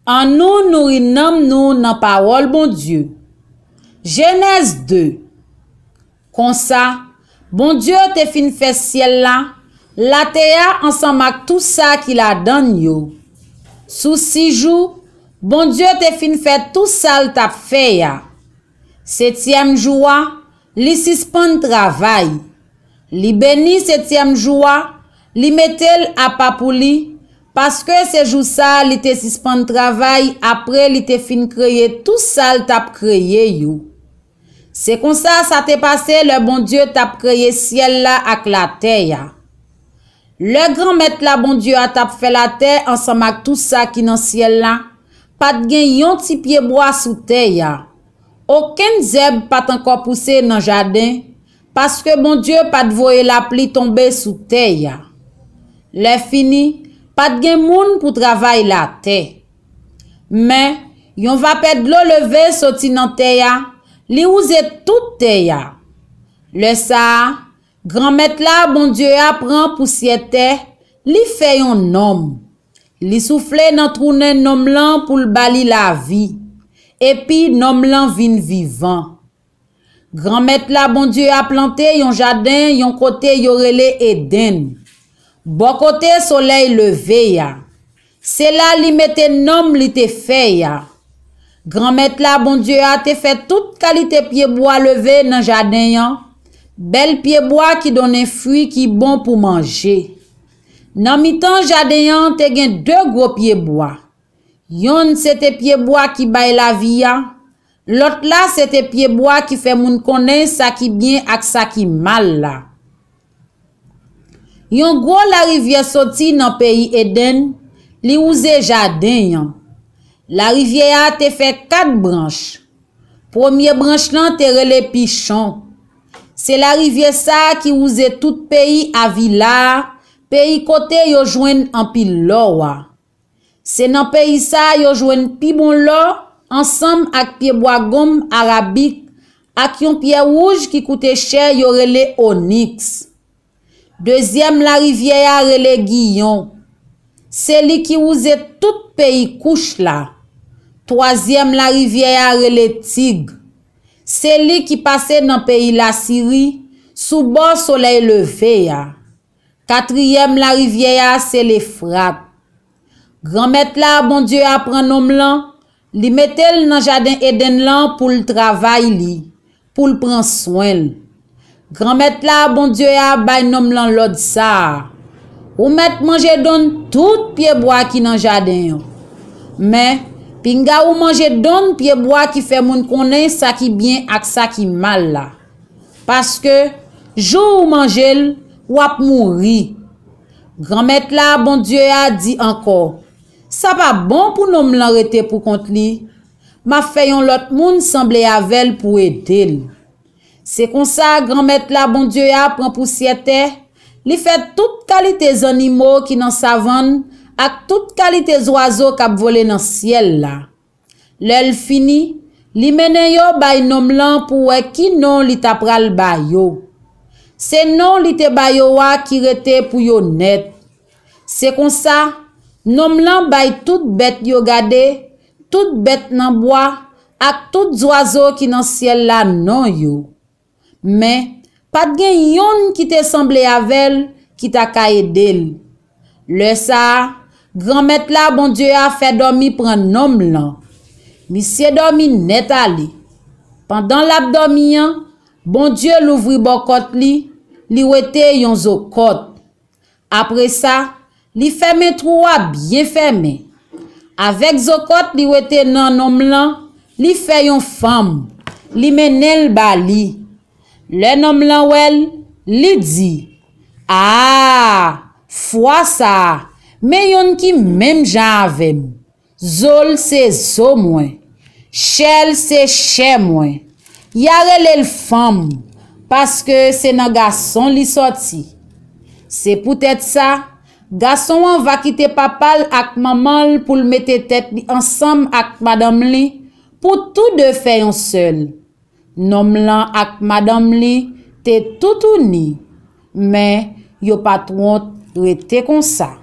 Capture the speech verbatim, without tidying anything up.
Annou nouri nanm nou nan pawòl Bondye. Jenèz de. Konsa, Bondye te fin fè syèl la, latè a ansanm ak tou sa ki ladan l yo. Sou sis jou, Bondye te fin fè tou sa l t ap fè a. Setyèm jou a, li sispann travay. Li beni setyèm jou a, li mete l apa pou li, paske se jou sa a li te sispann travay apre li te fin kreye tou sa l t ap kreye yo. Se konsa sa te pase lè Bondye t ap kreye syèl la ak latè a. Lè Granmèt la Bondye a t ap fè latè ansanm ak tou sa ki nan syèl la, pa t gen yon ti pyebwa sou tè a. Okenn zèb pa t ankò pouse nan jaden, paske Bondye pa t voye lapli tonbe sou tè a. Lè fini, pa t gen moun pou travay latè. Men, yon vapè dlo leve soti nan tè a, li wouze tout tè a. Lè sa a, Granmèt la, Bondye a, pran pousyè tè, li fè yon nonm. Li soufle nan twou nen nonm lan pou l ba li lavi, epi nonm lan vin vivan. Granmèt la, Bondye a, plante yon jaden yon kote yo rele Edenn, bò kote solèy leve a. Se la li mete nonm li te fè a. Granmèt la, Bondye a, te fè tout kalite pyebwa leve nan jaden an, bèl pyebwa ki donnen fwi ki bon pou manje. Nan mitan jaden an te gen de gwo pyebwa. Yonn se te pyebwa ki bay lavi a, lòt la se te pyebwa ki fè moun konnen sa ki byen ak sa ki mal la. Yon gwo larivyè soti nan peyi Edenn, li wouze jaden an. Larivyè a te fè kat branch. Premye branch lan te rele Pichon. Se larivyè sa a ki wouze tout peyi Avila a, peyi kote yo jwenn anpil lò a. Se nan peyi sa a yo jwenn pi bon lò ansanm ak pyebwa gonm arabik ak yon pyè wouj ki koute chè yo rele oniks. Dezyèm larivyè a rele Giyon. Se li ki wouze tout peyi Kouch la. Twazyèm larivyè a rele Tig. Se li ki pase nan peyi Lasiri, sou bò solèy leve a. Katriyèm larivyè a se Lefrat. Granmèt la, Bondye a, pran nonm lan, li mete l nan jaden Edenn lan pou l travay li, pou l pran swen l. Granmèt la, Bondye a, bay nonm lan lòd sa a: Ou mèt manje donn tout pyebwa ki nan jaden an. Men, pinga ou manje donn pyebwa ki fè moun konnen sa ki byen ak sa ki mal la. Paske, jou ou manje l, w ap mouri. Granmèt la, Bondye a, di ankò: Sa pa bon pou nonm lan rete pou kont li. M ap fè yon lòt moun sanble avè l pou ede l. Se konsa, Granmèt la, Bondye a, pran pousyè tè, li fè tout kalite zannimo ki nan savann ak tout kalite zwazo k ap vole nan syèl la. Lè l fini, li mennen yo bay nonm lan pou wè ki non li ta pral ba yo. Se non li te ba yo a ki rete pou yo nèt. Se konsa, nonm lan bay tout bèt yo gade, tout bèt nan bwa, ak tout zwazo ki nan syèl la non yo. Men, pa t gen yonn ki te sanble avè l ki ta ka ede l. Lè sa a, Granmèt la, Bondye a, fè dòmi pran nonm lan. Misye dòmi nèt ale. Pandan l ap dòmi an, Bondye louvri bòkòt li, li wete yon zokòt. Apre sa, li fèmen twou a byen fèmen. Avèk zokòt li wete nan nonm lan, li fè yon fanm, li mennen l ba li. Lè nonm lan wè l, li di: A, fwa sa a, men yonn ki menm jan avè m. Zo l se zo mwen, chè l se chè mwen. Y a rele l fanm, paske se nan gason li sòti. Se poutèt sa, gason an va kite papa l ak manman l pou l mete tèt li ansanm ak madanm li, pou tou de fè yon sèl. Nonm lan ak madanm li te toutouni, men yo pa t wont rete konsa.